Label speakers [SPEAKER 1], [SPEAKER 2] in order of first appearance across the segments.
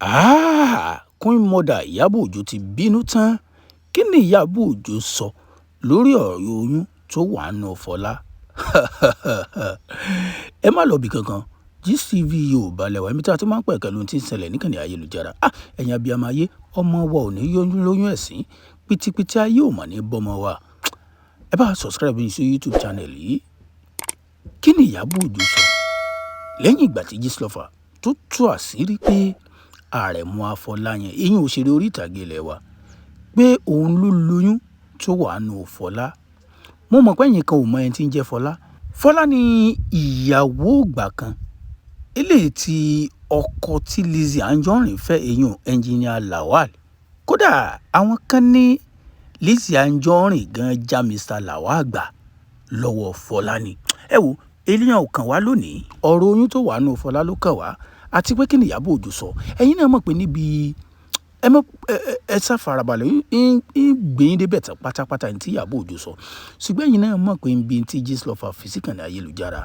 [SPEAKER 1] Háà! Queen Mother Ìyábọ̀ Ọjọ́ ti bínú tán. Kí ni Ìyábọ̀ Ọjọ́ sọ lórí ọ̀rọ̀ oyún tó wà nínú Fọlá? Ẹ má lọ bí kankan. Gistv Yorùbá lẹ́wà, ibi tí a ti máa ń pẹ̀kẹ́ lóhun tí ń ṣẹlẹ̀ níkànnì ayélujára. Ah! Ẹ̀yin abiyamọ ayé, ọmọ wa ò ní lóyún ẹ̀sín, pìtìpìtì ayé ò mọ̀ ní bọ́mọ wa. Ẹ bá subscribe sí YouTube channel yìí. Kí ni Ìyábọ̀ Ọjọ́ sọ lẹ́yìn ìgbà tí Gistlover tó tú àṣírí pé Àrẹ̀mú Afọláyan, ìyẹn òṣèré orí ìtàgé ilé wa, pé òun ló lóyún tó wà nínú Fọlá? Mo mọ̀ pé ẹ̀yin kan ò mọ ẹni tí ń jẹ́ Fọlá. Fọlá ni ìyàwó ìgbà kan eléyìí tí ọkọ tí Lizzy Anjorin fẹ́, ìyẹn Engineer Lawal. Kódà àwọn kan ní Lizzy Anjorin gan já Mr. Lawal gbà lọ́wọ́ Fọlá ni. Ẹ wo, eléyàn ò kàn wá lónìí. Ọ̀rọ̀ oyún tó wà nínú Fọlá ló kàn wá. Àti pé kí ni Ìyábọ̀ Ọjọ́ sọ? Ẹ̀yin náà mọ̀ pé níbi ẹ mọ̀ ẹ sá farabalẹ̀ ń gbé yín débẹ̀ tán pátápátá ní tí Ìyábọ̀ Ọjọ́ sọ. Ṣùgbọ́n ẹ̀yin náà mọ̀ pé níbi tí Gistlover fi sí ìkànnì ayélujára,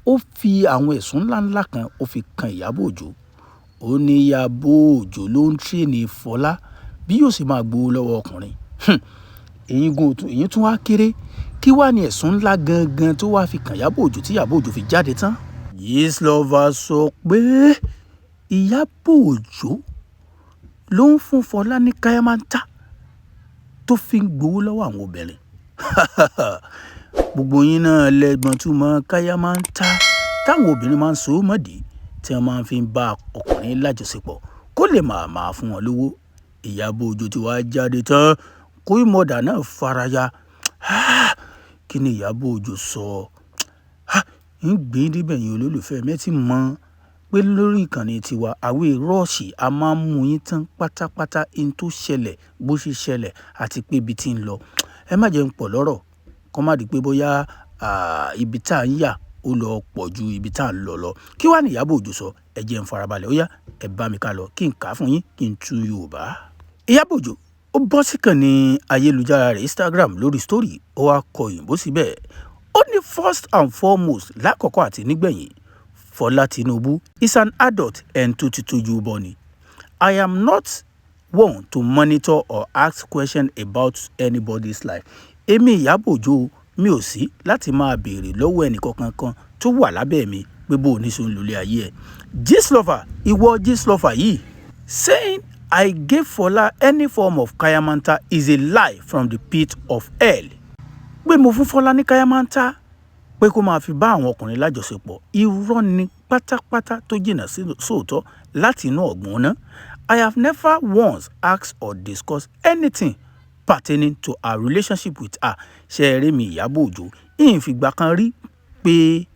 [SPEAKER 1] ó fi àwọn ẹ̀sùn ńláńlá kan ó fi kan Ìyábọ̀ Ọjọ́. Ó ní Ìyábọ̀ Ọjọ́ ló ń train Fọlá bí yóò ṣe máa gbowó lọ́wọ́ ọkùnrin. Èyí gun òtún, èyí tún wá kéré. Kí wá ní ẹ̀sùn ńlá gangan tó wá fi kan Ìyábọ̀ Ọjọ́ tí Ìyábọ̀ Ọjọ́ fi jáde tán? Gistlover sọ pé Ìyábọ̀ Ọjọ́ ló ń fún Fọlá ní káyámántà tó fi ń gbowó lọ́wọ́ àwọn obìnrin. Gbogbo yín náà lẹ́gbọ̀n túmọ̀ káyámántà táwọn obìnrin máa ń so mọ́dì tí wọ́n máa ń fi bá ọkùnrin lájọṣepọ̀ kó lè máa fún wọn lówó. Ìyábọ̀ Ọjọ́ tí wàá jáde tán. Queen Mother náà faraya. Ah! Kí ni Ìyábọ̀ Ọjọ́ sọ? Ah! Ń gbé yín débẹ̀ yín olólùfẹ́ mi, ẹ ti mọ̀ pé lórí ìkànnì tiwa, àwa rush a máa ń mú yín tán pátápátá in tó ṣẹlẹ̀, bó ṣe ṣẹlẹ̀ àti pé ibi tí ń lọ. Ẹ má jẹ́ ń pọ̀ lọ́rọ̀, kó má di pé bóyá, ibi tí à ń yà ó lọ pọ̀ ju ibi tí à ń lọ lọ. Kí wá ní Ìyábọ̀ Ọjọ́ sọ? Ẹ jẹ́ ń farabalẹ̀. Ó yá, ẹ bá mi ká lọ kí n kà á fún yín, kí n tú Yorùbá. Ìyábọ̀ Ọjọ́ ó bọ́ sí ìkànnì ayélujára rẹ̀ Instagram lórí story, ó wá kọ òyìnbó síbẹ̀. Ó ní, "First and foremost, lákọ̀ọ́kọ́ àti nígbẹ̀yìn, Fọlá Tinubu is an adult, ẹni tó ti tójú bọ́ ni. I am not one to monitor or ask questions about anybody's life." Èmi Ìyábọ̀ Ọjọ́, mi ò sí láti máa béèrè lọ́wọ́ ẹnì kankan kan tó wà lábẹ́ mi pé bó o ní ṣe ń lólé ayé ẹ̀. Gistlover, ìwọ Gistlover yìí, saying I gave Fola any form of kayamanta is a lie from the pit of hell. Pé mo fún Fọlá ní kayamanta pé kó máa fi bá àwọn ọkùnrin lájọṣepọ̀, irọ́ ni pátápátá tó jìnnà sóòótọ́ láti inú ọ̀gbun náà. I have never once asked or discussed anything pertaining to her relationship with her. Ṣé ẹ rí mi, Ìyábọ̀ Ọjọ́, ìn fìgbà kan rí pé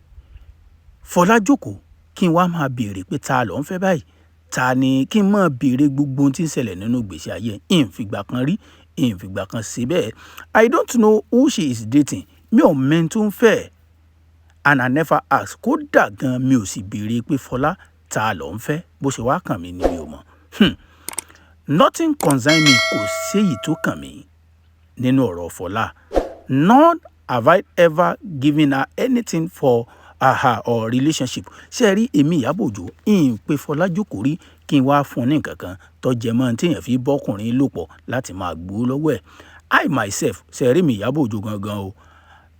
[SPEAKER 1] Fọlá jókòó kí n wá máa béèrè pé ta ló ń fẹ́ báyìí, ta ni kí n máa béèrè gbogbo ohun tí ń ṣẹlẹ̀ nínú ìgbésí ayé. Ìn fìgbà kan rí, ìn fìgbà kan ṣe bẹ́ẹ̀. I don't know who she is dating. Mi ò mọ ẹni tó ń fẹ́, and I never ask. Kódà gan mi ò sì béèrè pé Fọlá, ta ló ń fẹ́. Bó ṣe wá kàn mí ni mi ò mọ̀. Nothing concern me. Kò séyìí tó kàn mí nínú ọ̀rọ̀ Fọlá. Nor have I ever given her anything for her or relationship. Ṣé ẹ rí èmi Ìyábọ̀ Ọjọ́, ìn pé Fọlá jókòó rí kí n wá fún un ní nǹkan kan tó jẹ mọ́ tí èèyàn fi bọ́kùnrin lò pọ̀ láti máa gbowó lọ́wọ́ ẹ̀. I myself, ṣé ẹ rí mi Ìyábọ̀ Ọjọ́ gangan o,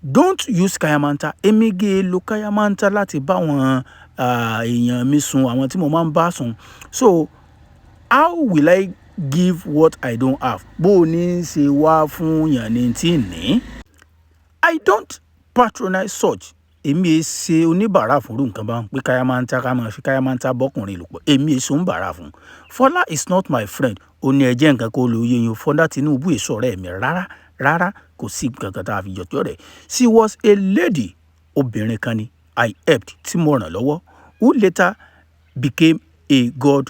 [SPEAKER 1] don't use kayamanta. Èmi gé lo kayamanta láti bá àwọn èèyàn mi sùn, àwọn tí mo máa ń bá sùn. So how will I give what I don't have? Bó o ní ṣe wá fún yàn ní tí ń ní. I don't patronize such. Èmi è ṣe oníbàárà fún irú nǹkan bá ń pé kayamanta, ká máa fi kayamanta bọ́kùnrin lò pọ̀. Èmi è ṣe oníbàárà fún. Fọlá is not my friend. Ó ní ẹ jẹ́ nǹkan kó lo yé yín. Fọlá Tinubu èso ọ̀rẹ́ mi rárá rárá, kò sí nǹkan kan tá a fi jọjọ́ rẹ̀. She was a lady, obìnrin kan ni, I helped, tí mo ràn lọ́wọ́, who later became a god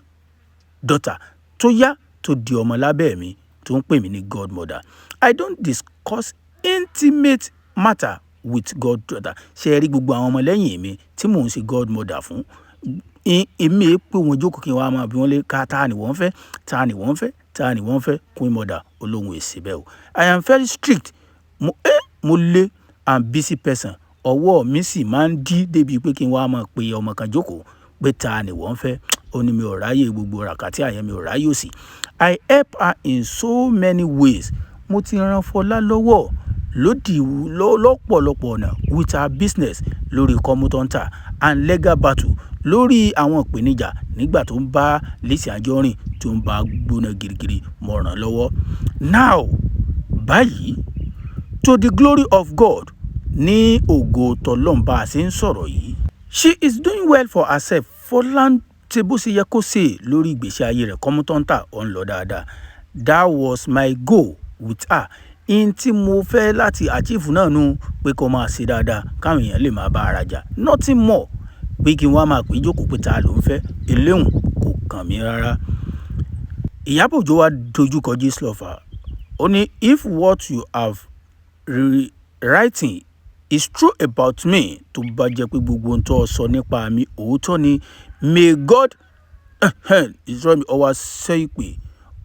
[SPEAKER 1] daughter, tó yá tó di ọmọ lábẹ́ mi, tó ń pè mí ní godmother. I don't discuss intimate matter with goddaughter. Ṣé ẹ rí gbogbo àwọn ọmọlẹ́yìn mi tí mò ń ṣe godmother fún? Èmi è pé wọn jókòó kí n wá máa bi wọ́n lé ká ta ni wọ́n fẹ́, ta ni wọ́n fẹ́, ta ni wọ́n fẹ́. Queen Mother olóhùn èsì bẹ́ẹ̀ o. I am very strict. Mo lé and busy person. Ọwọ́ mi sì máa ń dí débi pé kí n wá máa pe ọmọ kan jókòó pé ta ni wọ́n fẹ́. Ó ní mi ò ráyè gbogbo ràkàtì àyẹn, mi ò ráyè òsì. I help her in so many ways. Mo ti ran Fọlá lọ́wọ́ lódì lọ́pọ̀lọpọ̀ ọ̀nà, with her business, lórí kọ́mú tó ń tà, and legal battle, lórí àwọn ìpèníjà nígbà tó ń bá Lizzy Anjorin tó ń bá gbóná girigiri, mo ràn lọ́wọ́. Now, báyìí, to the glory of God, ní ògo tọlọ́run bá a ṣe ń sọ̀rọ̀ yìí, she is doing well for herself. Fọlá ń ṣe bó ṣe yẹ kó ṣe lórí ìgbésí ayé rẹ̀. Kọ́mú tó ń tà, ó ń lọ dáadáa. That was my goal with her. In tí mo fẹ́ láti achieve náà nu pé kó máa ṣe dáadáa, káwọn èèyàn lè máa bá ara jà, nothing more. Pé kí n wá máa pè jókòó pé ta ló ń fẹ́ eléhùn, kò kàn mí rárá. Ìyábọ̀ Òjó wá dojúkọ Gistlover. Ó ní, "If what you have writing is true about me," tó bá jẹ́ pé gbogbo ohun tó sọ nípa mi òótọ́ ni, "may God destroy me." Ó wá ṣẹ́ ìpè,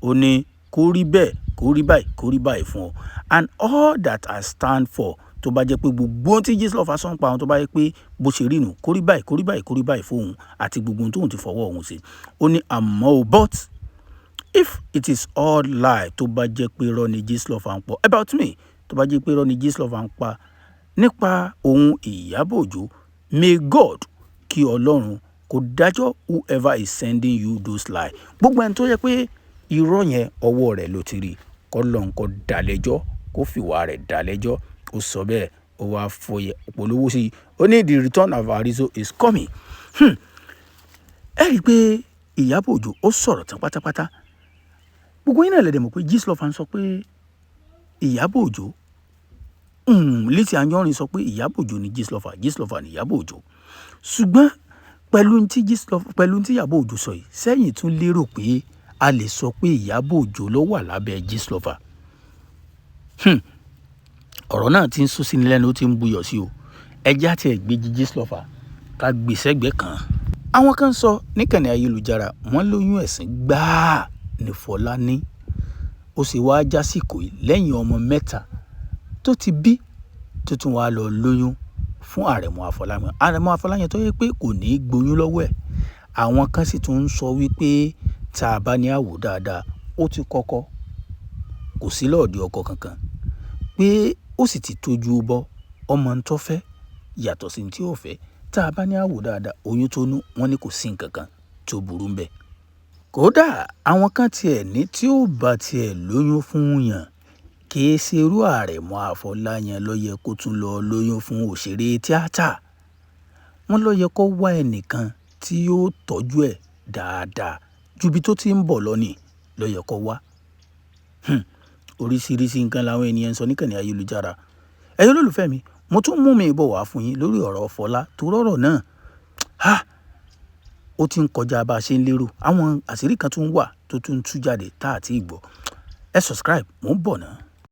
[SPEAKER 1] ó ní kó rí bẹ́ẹ̀, kó rí báyìí, kó rí báyìí fún ọ, "and all that I stand for." Tó bá jẹ́ pé gbogbo ohun tí Gistlover sọ ń pa òun, tó bá jẹ́ pé bó ṣe rí nù, kó rí báyìí, kó rí báyìí, kó rí báyìí fóun àti gbogbo ohun tóun ti fọwọ́ òun ṣe. Ó ní àmọ́ o, "But if it is all lie," tó bá jẹ́ pé irọ́ ni Gistlover ń pọ̀ about me, tó bá jẹ́ pé irọ́ ni Gistlover ń pa nípa òun Ìyábọ̀ Òjó, "may God," kí Ọlọ́run kó dájọ́, "whoever is sending you those lies," gbogbo ẹni tó yẹ pé irọ́ yẹn ọwọ́ rẹ̀ ló ti rí, kọ́lọ́run kó dá lẹ́jọ́, kó fìwà rẹ̀ dá lẹ́jọ́. Ó sọ bẹ́ẹ̀, ó wá fọyẹ polówó sí i. Ó ní the return of Arinzo is coming. Ẹ rí i pé Ìyábọ̀ Òjó ó sọ̀rọ̀ tán pátápátá. Gbogbo yín náà lè dẹ̀ mọ̀ pé Gistlover sọ pé Ìyábọ̀ Òjó, Lizzy Anjorin sọ pé Ìyábọ̀ Òjó ni Gistlover, Gistlover ni Ìyábọ̀ Òjó. Ṣùgbọ́n pẹ̀lú tí Gistlover, pẹ̀lú tí Ìyábọ̀ Òjó sọ yìí sẹ́yìn, tún lérò pé a lè sọ pé Ìyábọ̀ Òjó ló wà lábẹ́ Gistlover? Ọ̀rọ̀ náà ti ń sún sí ni lẹ́nu, ó ti ń buyọ̀ sí o. Ẹjẹ́ àti ẹ̀gbẹ́jì Gistlover ká gbé sẹ́gbẹ̀ẹ́ kan. Àwọn kan sọ níkànnì ayélujára, wọ́n lóyún ẹ̀sìn gbáà ní Fọlá ní, ó sì wáá jásìkò yìí lẹ́yìn ọmọ mẹ́ta tó ti bí, tó tún wáá lọ lóyún fún Àrẹ̀mú Àfọláyàn. Àrẹ̀mú Àfọláyàn tó yẹ pé kò ní í gboyún lọ́wọ́ ẹ̀. Àwọn kan sì tún ń sọ wípé tá a bá ní àwò dáadáa, ó ti kọ́kọ́ kò sí lọ́ọ̀dì ọkọ kankan, pé ó sì ti tójú bọ́ ọmọ ń tó fẹ́ yàtọ̀ sí tí ó fẹ́. Tá a bá ní àwò dáadáa, oyún tó nú, wọ́n ní kò sí nǹkan kan tó burú ńbẹ̀. Kódà àwọn kan tiẹ̀ ní tí ó bá tiẹ̀ lóyún fún yàn, kì í ṣe irú Àrẹ̀mú Àfọláyàn ló yẹ kó tún lọ lóyún fún òṣèré tíátà. Wọ́n ló yẹ kó wá ẹnìkan tí yóò tọ́jú ẹ̀ dáadáa ju ibi tó ti ń bọ̀ lọ ní ló yẹ kó wá. Oríṣiríṣi nǹkan làwọn ènìyàn ń sọ níkànnì ayélujára. Ẹ̀yin olólùfẹ́ mi, mo tún mú mi bọ̀ wá fún yín lórí ọ̀rọ̀ Fọlá tó rọ̀rọ̀ náà. Ha! Ó ti ń kọjá bá a ṣe ń lérò. Àwọn àṣírí kan tún wà tó tún tú jáde tá àti gbọ́. Ẹ subscribe, mò ń bọ̀ náà.